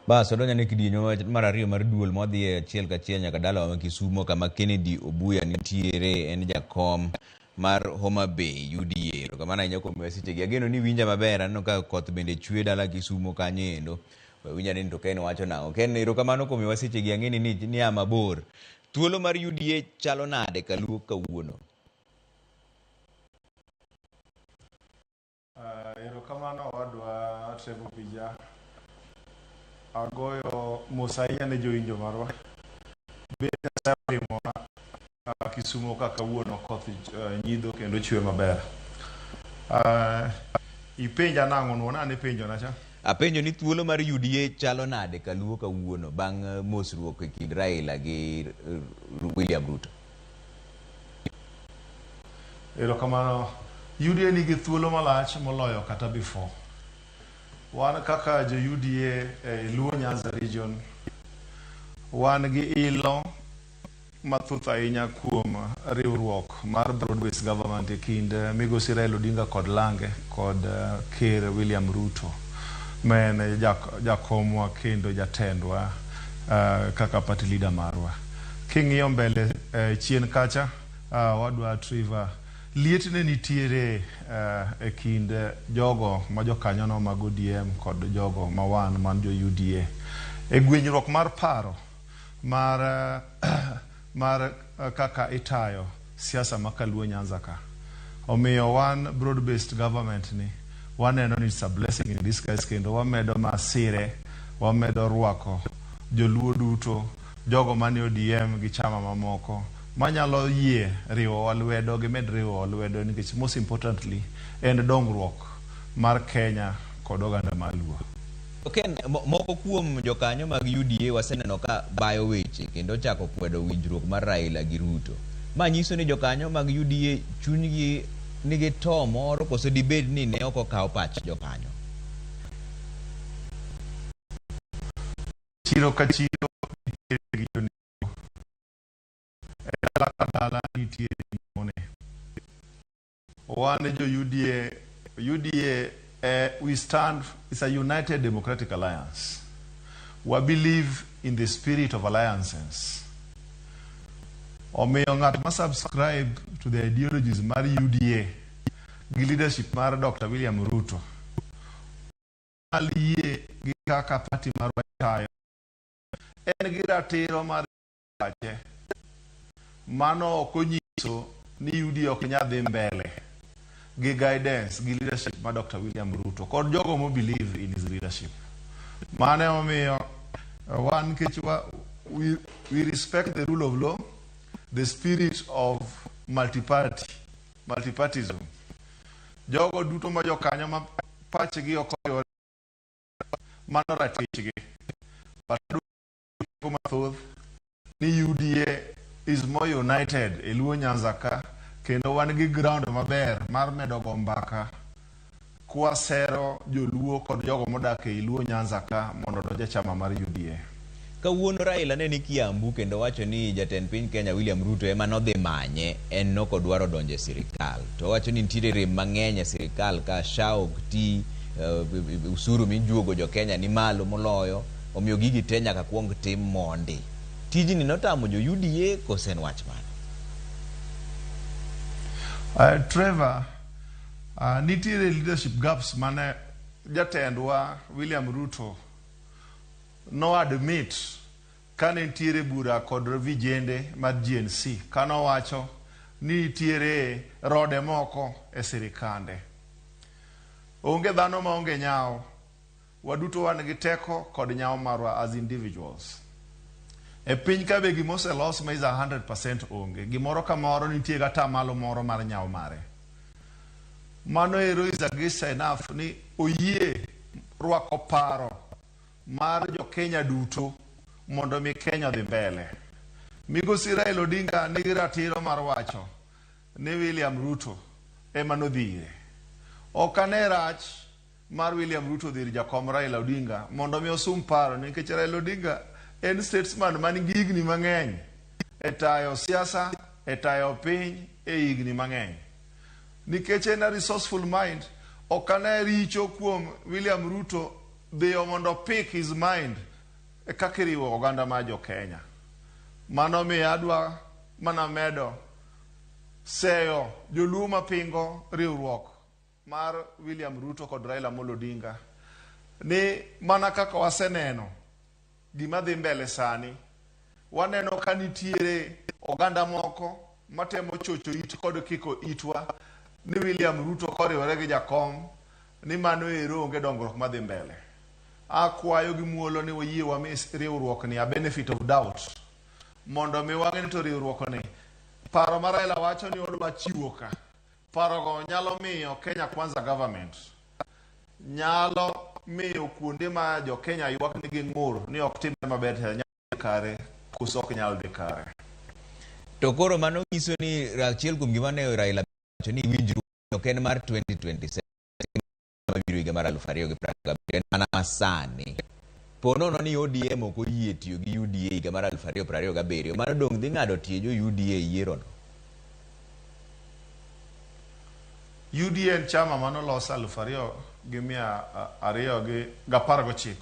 Bas odonjo ne kidieny mar ariyo mar duol modhi e achiel kachiel nyaka dalawa ma Kisumo kama Kennedy Obuya nitiere en jakom mar Homa Bay UDA. Erokamano ahinya kuom miyowa sechegi. Ageno ni iwinja maber, aneno ka koth bende chwe dala Kisumo kanyo endo. We winja ni to Ken wacho nang'o. Ken, erokamano kuom miyowa sechegi, ang'e ni ni a mabor. Thuolo mar UDA chalo nade kaluo kawuono? Erokamano owadwa Trevor Pija. Agoyo mos ahinya ne jowinjo marwa. Be Nyasaye olimowa Kisumo ka kawuono koth nyidho kendo chwe maber. Ipenja nang'o nuona ane penjo na cha. Apenjo ni thuolo mar UDA chalo nade kaluo kawuono bang' mosruok e kind Raila gi William Ruto? Erokamano. UDA nigi thuolo malach moloyo kata before. Wan kaka jo UDA e Luo Nyanza region, wan gi ilo mathoth ahinya kuom riwruok mar broad based government e kind Migosi Raila Odinga kod Lange kod Ker William Ruto ma en jakomwa kendo jatendwa kaka party leader marwa. King'iyo mbele chien kacha, wadwa Trevor, liet ne nitiere e kind jogo ma jokanyono mag ODM kod jogo ma wan man jo UDA. E gwenyruok mar paro mar kaka itayo siasa ma kaluo Nyanza ka. Omiyo wan broad based government ni waneno ni it's a blessing in disguise kendo wamedo masire, wamedo rwako joluo duto, jogo manie ODM gi chama mamoko manyalo yie riwowa lwedo gimed riwowa lwedo nikech most importantly en dongruok mar Kenya kod oganda mar Luo. Ken, moko kuom jokanyo mag UDA waseneno ka bayo weche kendo chako kwedo winjruok mar Raila gi Ruto. Ma nyiso ni jokanyo mag UDA chunygi nigi to moro koso dibed ni ne ok okaw pach jokanyo? Chiro ka chiro nitiere gi joneko. E dala ka dala nitiere mone. Wan jo UDA, UDA we stand, it's a United Democratic Alliance. We believe in the spirit of alliances. Omiyo ng'at ma subscribe to the ideologies mar UDA gi leadership mar Dr. William Ruto nyal yie gi kaka party marwa tayo. En gi ratiro mar pache. Mano ok onyiso ni UDA ok nyal dhi mbele gi guidance gi leadership mar Dr. William Ruto kod jogo mo believe in his leadership. Mano emomiyo wan nikech we respect the rule of law, the spirit of multiparty, multipartyism. Jogo duto ma jokanyo ma pachgi ok oriwore mano ratichgi. But mathoth ni UDA is more united e Luo Nyanza ka kendo wan gi ground maber mar medo go mbaka kwasero joluo kod jogo modak ei Luo Nyanza ka mondo odonj e chama mar UDA. Kawuono Raila ne ni Kiambu kendo wacho ni jatend piny Kenya William Ruto ema nodhi manye, en nokodwaro donjo e sirikal. To owacho ni nitiere rem mang'eny e sirikal ka SHA ok ti, usuru mijuogo jo Kenya ni malo moloyo, omiyo gigi te nyaka kuong tim mondi. Tijni notamo jo UDA kose en wach mane? Trevor, nitiere leadership gaps mane jatendwa William Ruto no admit kane nitiere bura kod vijende mar GNC kanowacho ni nitiere rode moko e sirikande. Onge dhano maonge nyawo. Waduto wan gi teko kod nyawo marwa as individuals. E piny ka be gima oselos ma is 100% onge. Gimoro ka moro nitie gatamalo moro mar nyawo mare. Mano ero is a gesture enough ni oyie rwako paro mar jo Kenya duto mondo mi Kenya odhi mbele. Migosi Raila Odinga nigi ratiro mar wacho ni William Ruto ema nodhi ire. Ok ane rach mar William Ruto dhi ir jakom Raila Odinga mondo mi osum paro nikech Raila Odinga en statesman man gi higni mang'eny e tayo siasa, e tayo piny e higni mang'eny. Nikech en a resourceful mind, ok ane richo kuom William Ruto dhiyo mondo pick his mind e kaka iriwo oganda mar jo Kenya. Mano miyo adwa mana medo seyo joluo mapingo riwruok mar William Ruto kod Raila Amolo Odinga ni mana kaka waseneno gima dhi mbele sani, waneno ka nitiere oganda moko matemo chocho it kod kiko itwa ni William Ruto koriwore gi jakom ni mano ero onge dongruok madhi mbele. Akwayo gi muolo ni wayie wami riwruok ni a benefit of doubt mondo mi wang'e ni to riwruok ni paro ma Raila wacho ni odwa chiwo ka parogo nyalo miyo Kenya Kwanza government nyalo miyo kuonde ma jo Kenya ywak ni ging'ur ni ok timre maber to nyalo dhi kare koso ok nyal dhi kare. To koro mano nyiso ni achiel kuom gima ne Raila wacho ni winjruok ok en mar 2027 mabiro higa mar 2027 en mana masani. Po nono ni ODM ok oyie tiyo gi UDA higa mar 2027, mano dong' dhi ng'ado tie jo UDA e yierono. UDA en chama manolos 2219.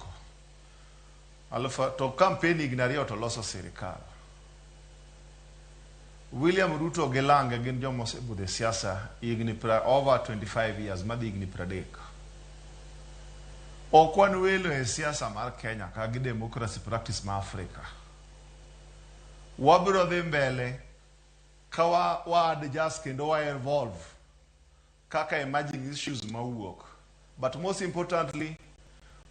Alufu, to campaign higni ariyo to loso sirikal. William Ruto gi Lange gin joma osebudho e siasa higni over 25 years madhi higni 30. Ok wan welo e siasa mar Kenya ka gi democracy practice ma Afrika. Wabiro dhi mbele ka wa adjust kendo wa evolve kaka emerging issues mawuok. But most importantly,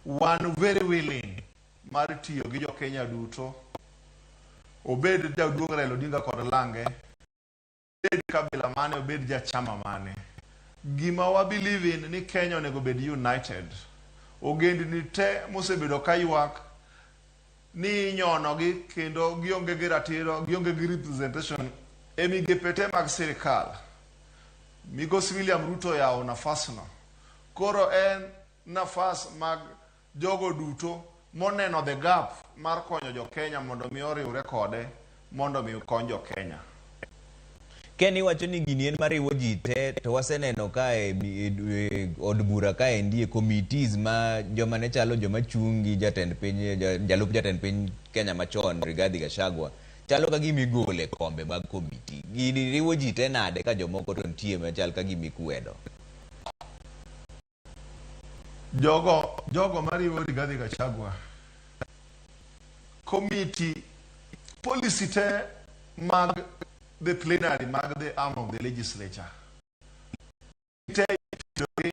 wan very willing mar tiyo gi jo Kenya duto, obed jaduong' Raila Odinga kod Lange, obed kabila mane, obed jachama mane. Gima wa believe in ni Kenya onego bed united. Ogendni te mosebedo ka ywak ni inyonogi kendo gionge gi ratiro, gionge gi representation e migepe te mag sirikal. Migosi William Ruto oyawo nafasno. Koro en nafas mag jogo duto moneno the gap mar konyo jo Kenya mondo mi oriwre kode mondo mi okony jo Kenya. Ken iwacho ni gini en mariwo ji te to waseneno ka e od bura kaendi e committees ma joma ne chalo joma chung' gi jatend piny jalup jatend piny Kenya machon Rigathi Gachagua chalo ka gima igolo e kombe mag komiti. Gini riwo ji te nade ka jomoko to nitie machal ka gima ikwedo? Jogo mariwo Rigathi Gachagua committee policy te mag the plenary mag the arm of the legislature te itiyogi.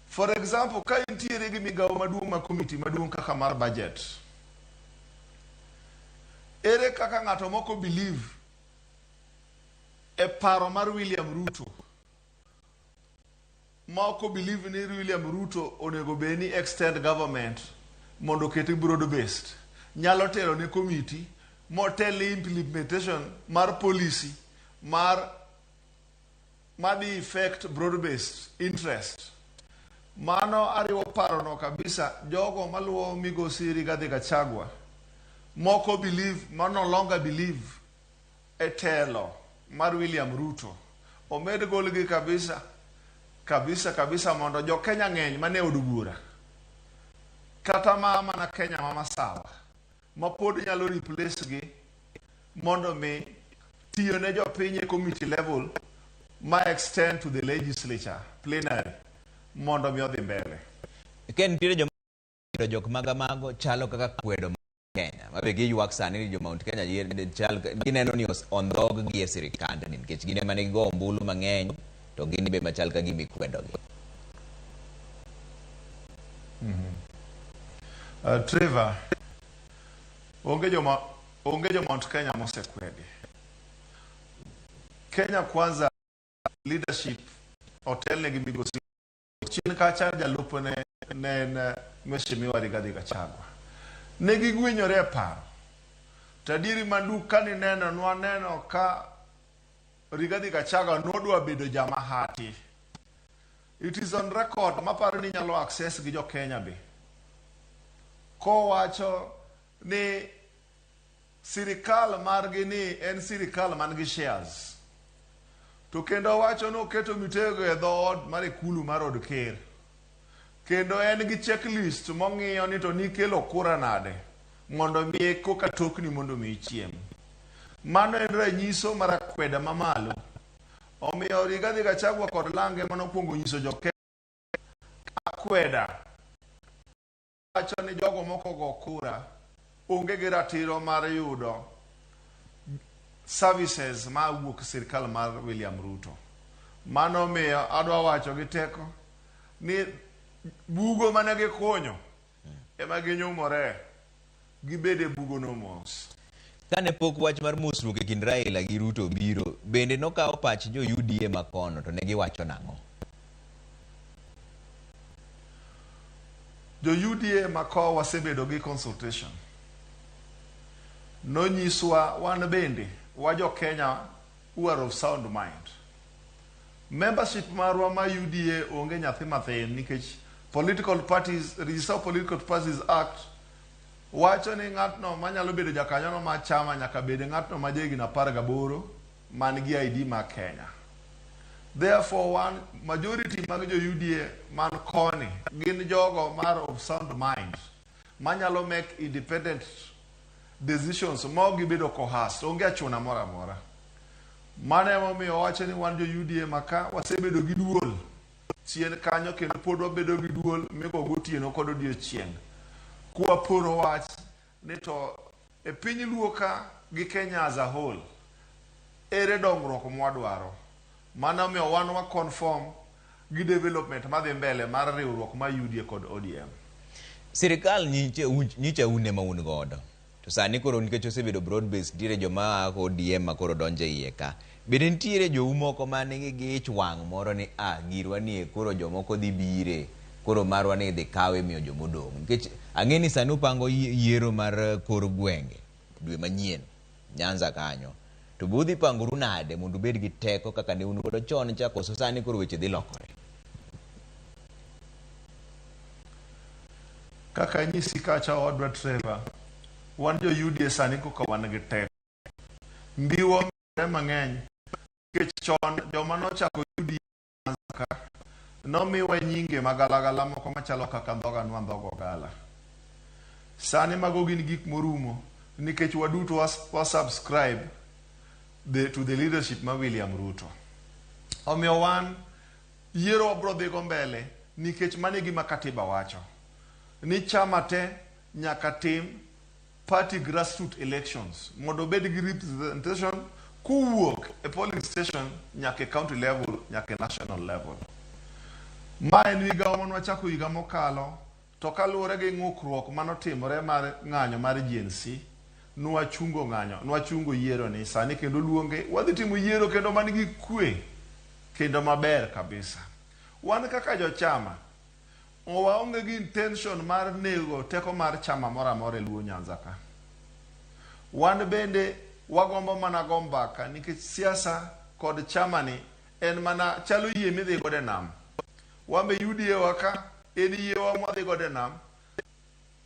For example, ka intiere gi migawo maduong' ma committee maduong' kaka mar budget, ere kaka ng'ato moko believe e paro mar William Ruto ma ok believe ni William Ruto onego bed ni extend government mondo oketi broad based nyalo telo ne committee motel ne implementation mar policy mar madhi affect broad based interest. Mano ariwo parono kabisa. Jogo maluwo migosi Rigathi Gachagua moko believe ma no longer believe e telo mar William Ruto omed golgi kabisa kabisa kabisa mondo jo Kenya ng'eny mane od bura kata ma mana Kenya ma masawa ma pod nyalo replace gi mondo mi tiyo ne jopiny e committee level ma extend to the legislature plenary mondo mi odhi mbele. Ken nitiere joma jok maga mago chalo kaka kwedo Kenya mabe giywak sani ni jo Mount Kenya chal gineno ni ondhog gi e sirikandni nikech gin ema ne gigo ombulu mang'eny to gin be machal ka gima ikwedogi. Trevor, onge jo Mount Kenya mosekwedi. Kenya Kwanza leadership otelne gi migosi chien kacha jalupne ne en Mheshimiwa Rigathi Gachagua. Ne gigwenyore e paro. To adieri manduk ka nineno nwaneno ka Rigathi Gachagua nodwa bedo jamahati. It is on record maparo ni inyalo access gi jo Kenya be. Kowacho ni sirikal margi ni en sirikal man gi shares. To kendo owacho ni oketo Mitego e dhood mar ikulu mar od ker. Kendo en gi checklist mong'iyo ni to nikelo kura nade mondo mi koka tokni mondo mi ichiem. Mano en ranyiso mar akweda mamalo. Omiyo Rigathi Gachagua kod Lange manokwongo nyiso jo Kenya akweda wacho ni jogo moko go kura onge gi ratiro mar yudo services ma wuok sirkal mar William Ruto. Mano miyo adwa wacho gi teko ni bugo mane gikunyo ema ginyumore gibed e bugono mos. Kane pok wach mar mosruok e kind Raila gi Ruto obiro, bende nokawo pach jo UDA makono to ne giwacho nang'o? Jo UDA mako wasebedo gi consultation. Nonyiswa wan bende wa jo Kenya who are of sound mind. Membership marwa ma UDA onge nyathi mathin nikech Political Parties, Register of Political Parties Act wacho ni ng'atno manyalo bedo jakanyono mar chama nyaka bed ng'atno ma jahigni 18 man gi ID mar Kenya. Therefore, one majority mag jo UDA man koni gin jogo mar of sound mind manyalo make independent decisions ma ok gibedo coerced, onge achuna moro amora. Mano emomiyo wawacho ni wan jo UDA maka wasebedo gi duol chien kanyo kendo pod wabedo gi duol migo gotieno kod odiochieng' kwaporo wach ni to e piny Luo ka gi Kenya as a whole ere dongruok mwadwaro. Mano omiyo wan wa conform gi development madhi mbele mar riwruok mar UDA kod ODM. Sirikal nyicha un ema un godo. To sani koro nikech osebedo broad based, nitiere joma a ODM ma koro donjo e iye ka. Bende nitiere jou moko ma nigi gi ich wang' moro ni ah girwa ni e koro jomoko dhi bire, koro marwa ni idhi kawe imiyo jomodong'. Nikech ang'e ni sani upango yiero mar kor gwenge dwe manyien Nyanza kanyo. To be udhi pangoru nade mondo ubed gi teko kaka ne un godo chon cha koso sani koro weche dhi lokore? Kaka anyisi kacha owadwa Trevor, wan jo UDA sani koka wan gi teko. Mbiwa omedore mang'eny nikech chon joma nochako UDA ka nomiwa nyinge magalagala moko machalo kaka ndhoga nwa ndhogo gala. Sani mago gin gik morumo nikech waduto wa subscribe to the leadership ma William Ruto. Omiyo wan yiero wabro dhigo mbele nikech mano e gima katiba wacho. Ni chama te nyaka tim party grassroots elections mondo obed gi representation kowuok e polling station nyaka e county level nyaka e national level. Ma en migawo mane wachako higa mokalo to kaluwore gi ng'ukruok manotimore mar ng'anyo mar GNC nwachungo ng'anyo nwachungo yiero ni sani kendo luonge wadhi timo yiero kendo man gi kwe kendo maber kabisa. Wan kaka jochama waonge gi intention mar nego teko mar chama moro amora e Luo Nyanza ka. Wan bende wagombo mana go mbaka nikech siasa kod chama ni en mana chalo yie midhi godo e nam. Wan be UDA wa ka en yiewa mwadhi godo e nam.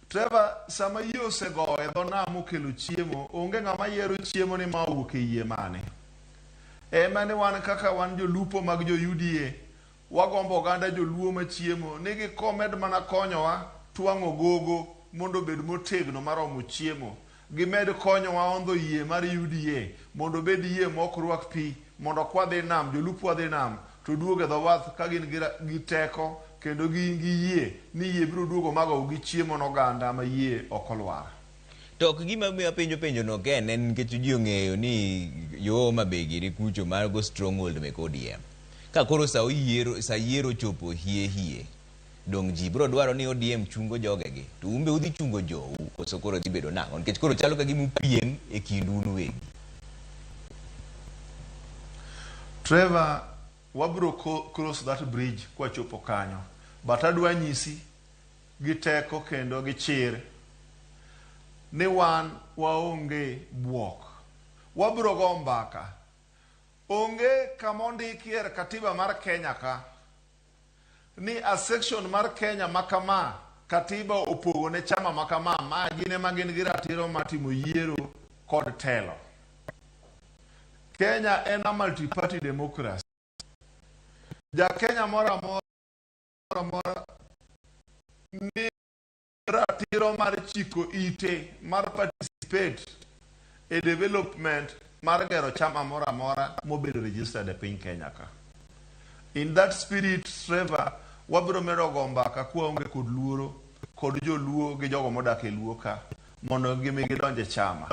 Trevor, sama yie osegowo e dho nam mokelo chiemo, onge ng'ama yiero chiemo ni ma owuok e yie mane. Ema ni wan kaka wan jolupo mag jo UDA, wagombo oganda joluo machiemo ni gikomed mana konyowa twang'o gogo mondo obed motegno maromo chiemo. Gimed konyowa ondho yie mar UDA mondo obed yie mok rwak pi mondo kwadhi nam, jolupo wadhi nam to duogo e dho wath ka gin gi teko kendo gin gi yie ni yie biro duogo magow gi chiemo noganda ma yie ok olwar. To ok gima miyo apenjo penjo no ken en nikech ji ong'eyo ni yo Homa Bay giri kucho mago stronghold mek ODM. Ka koro sa oyiero sa yiero ochopo hie hie, dong ji biro dwaro ni ODM chungo jogegi to un be udhi chungo jou koso koro dhi bedo nang'o? Nikech koro chalo ka gima upiem e kindu un uwegi. Trevor, wabro cross that bridge kwachopo kanyo. But adwa nyisi gi teko kendo gi chir ni wan waonge buok. Wabro go mbaka. Onge kama ondiki e katiba mar Kenya ka ni a section mar Kenya ma kama katiba opogo ne chama ma kama ma gin ema gin gi ratiro mar timo yiero kod telo. Kenya en a multi-party democracy. Ja Kenya moro amora Ni ratiro mar chiko ite mar participate e development mar gero chama moro amora mobedo registered e piny Kenya ka. In that spirit, Trevor, wabiro medo go mbaka kwaonge kod luoro kod joluo gi jogo modak e luo ka mondo gimi gidonj e chama.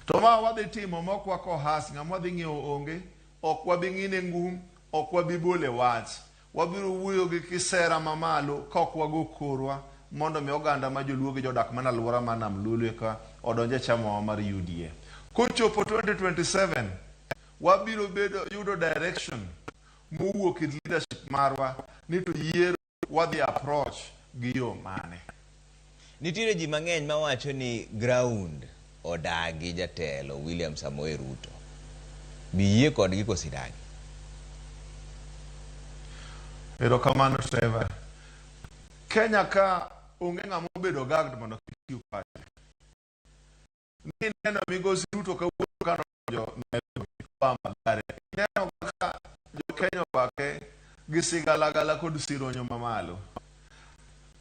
To ma wadhi timo mok wakohas, ng'ama wadhi ng'iewo onge, ok wabi ng'ine ngum, ok wabi bole wach. Wabiro wuoyo gi kisera mamalo ka ok wago korwa mondo mi oganda ma joluo gi jodak mana alwora mar Nam Lolwe ka odonj e chamawa mar UDA. Kochopo 2027, wabiro bedo yudo direction mowuok e leadership marwa ni to yiero wadhi approach gi yo mane. Nitiere ji mang'eny mawacho ni ground odagi jatelo William Samoei Ruto. Biyie kodgi koso idagi? Erokamano Trevor. Kenya ka onge ng'ama obedo gagged mondo kik chiw pache. Ni neno migosi Ruto kawuono ka nodonjo Nairobi koa Mathare. Ineno kaka jo-Kenya orwake gi sigalagala kod sironyo mamalo.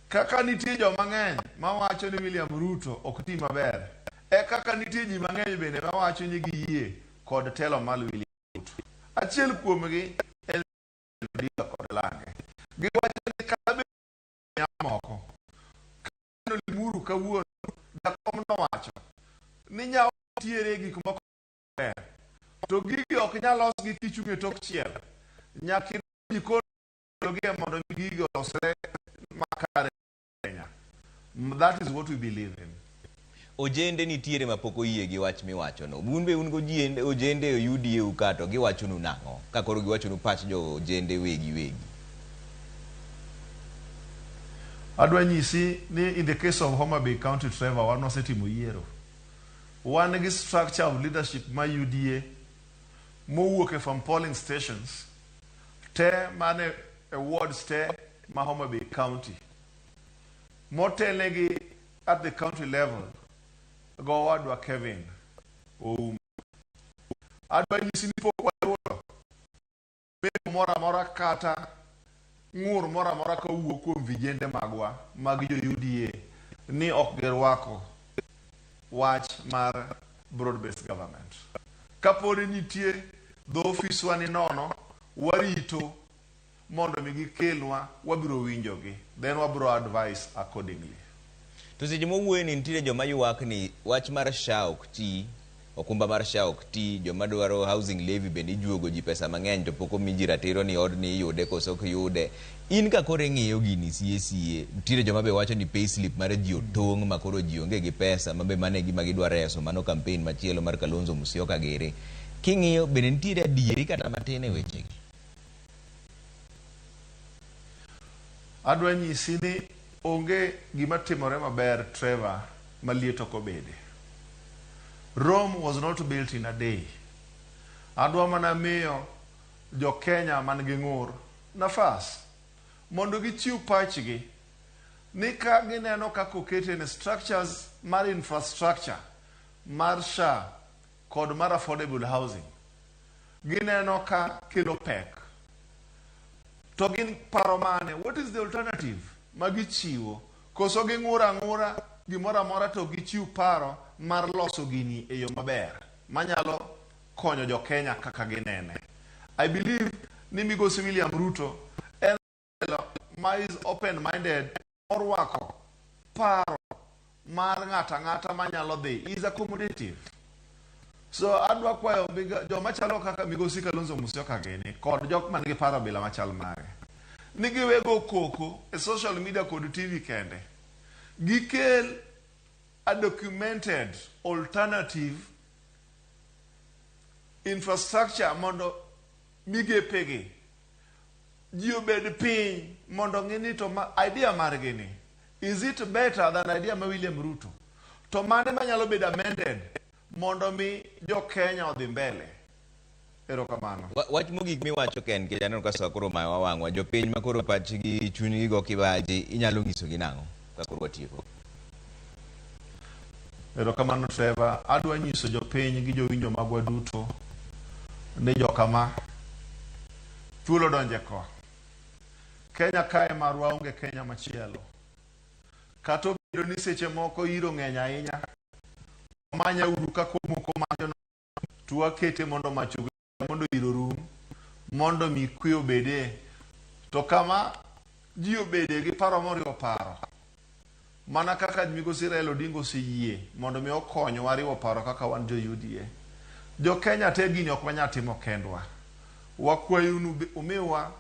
Kaka nitie joma ng'eny mawacho ni William Ruto ok ti maber, e kaka nitie ji mang'eny bende mawacho ni giyie kod telo mar William Ruto. Achiel kuomgi en Odinga kod lange. Giwacho ni kata bed moko. Kaneno Limuru kawuono, jakom nowacho ni nyawo nitiere gik moko maber. To gigi ok nyal los gi kichung' e tok chiel. Nyaka idonj jikon gie mondo mi gigi olosre makare Kenya. That is what we believe in. Ojende nitiere mapok oyie gi wach miwachono. Un be un gojende, ojende e UDA u ka to giwachonu nang'o? Ka koro giwachonu pach jo ojende wegi wegi. Adwa nyisi ni in the case of Homa Bay County, Trevor, wan wasetimo yiero. Wan gi structure of leadership ma UDA mowuok e from polling stations te mane e wards te ma Homa Bay County motelnegi at the county level gowadwa Kevin Ouma. Adwa nyisi ni pok wayudo memo moro amora kata ng'ur moro amora kowuok kuom vijende magwa mag jo UDA ni ok girwako wach mar broad based government. Kapo ni nitie dho ofiswa ni nono, warito mondo mi gikelnwa, wabiro winjogi, then wabiro advise accordingly. To seche mowuoyo ni nitiere joma ywak ni wach mar SHA ok ti, okumba mar SHA ok ti, joma dwaro housing levy bende ijuogo ji pesa mang'eny to pok omi ji ratiro ni odni iyude koso ok yude. In ka koro ing'iyo gini sie sie, nitiere joma be wacho ni payslip mar ji otong' ma koro ji onge gi pesa ma be mano e gima gidwa reso, mano campaign machielo mar Kalonzo Musyoka giri. King'iyo bende nitiere adieri kata matin e wechegi? Adwa nyisi ni onge gima timore maber Trevor ma liet ok obede. Rome was not built in a day. Adwa mana miyo jo Kenya man gi ng'ur nafas mondo gichiw pachgi ni ka gineno kaka okete ne structures mar infrastructure mar SHA kod mar affordable housing gineno ka kelo pek to gin paro mane what is the alternative ma gichiwo koso ging'ur ang'ura gimoro amora to gichiw paro mar loso gini e yo maber manyalo konyo jo Kenya kaka ginene I believe ni migosi William Ruto en ma is open minded orwako paro mar ng'ato ang'ata manyalo dhi is accommodative so adwa kwayo joma chalo kaka migosi Kalonzo Musyoka gini kod jok man gi paro bila machal mare ni giwego koko e social media kod TV kende gikel a documented alternative infrastructure mondo migepegi ji obed piny mondo ng'i ni to ma idea margi ni is it better than idea ma William Ruto to mane manyalo bedo amended mondo mi jo Kenya odhi mbele erokamano. Wach mogik miwacho ken nikech aneno ka sa koro omayowa wang'wa jopiny ma koro pachgi chunygi go kibaji inyalo nyisogi nang'o ka koro watieko? Erokamano Trevor, adwa nyiso jopiny gi jowinjo magwa duto ni jokama thuolo donje ko. Kenya kae marwa onge Kenya machielo. Kata obedo ni seche moko iro ng'eny ahinya, wamanya uru kaka omoko majno to wakete mondo mach mondo iro rum, mondo mi kwe obede. To kama ji obede gi paro moriwo paro, mana kaka migosi Raila Odinga oseyie mondo mi okonywa riwo paro kaka wan jo UDA. Jo Kenya te gini ok wanyal timo kendwa. Wakwayo umiwa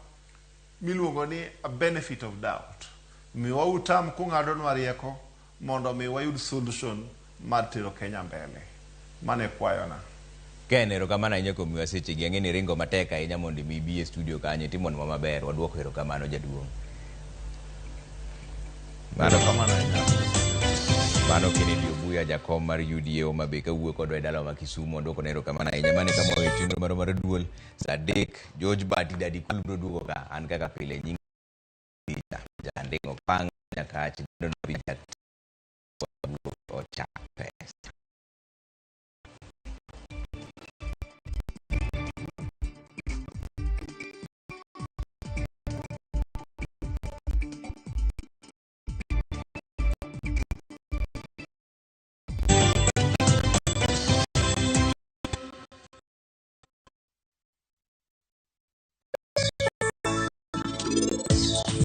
miluongo ni a benefit of doubt. Miwa utam kung'adonwa rieko mondo mi wayud solution mar tero Kenya mbele. Mano e kwayona. Ken, erokamano ahinya kuom miwa sechegi. Ang'e ni iringo matek ahinya mondo mi ibi e studio kanyo. Itimonwa maber. Waduoko erokamano jaduong'. Mano Erokamano ahinya. Mano Kennedy Obuya, jakom mar UDA Homa Bay, kawuoyo kodwa e dalawa ma Kisumu. Waduoko ne erokamano ahinya. Mano e kama wawe chenro marwa mar duol. Sa 3, George Bati Dadi Kul biro duogo ka. An kaka pile nying Jandingo Pang Nyakach.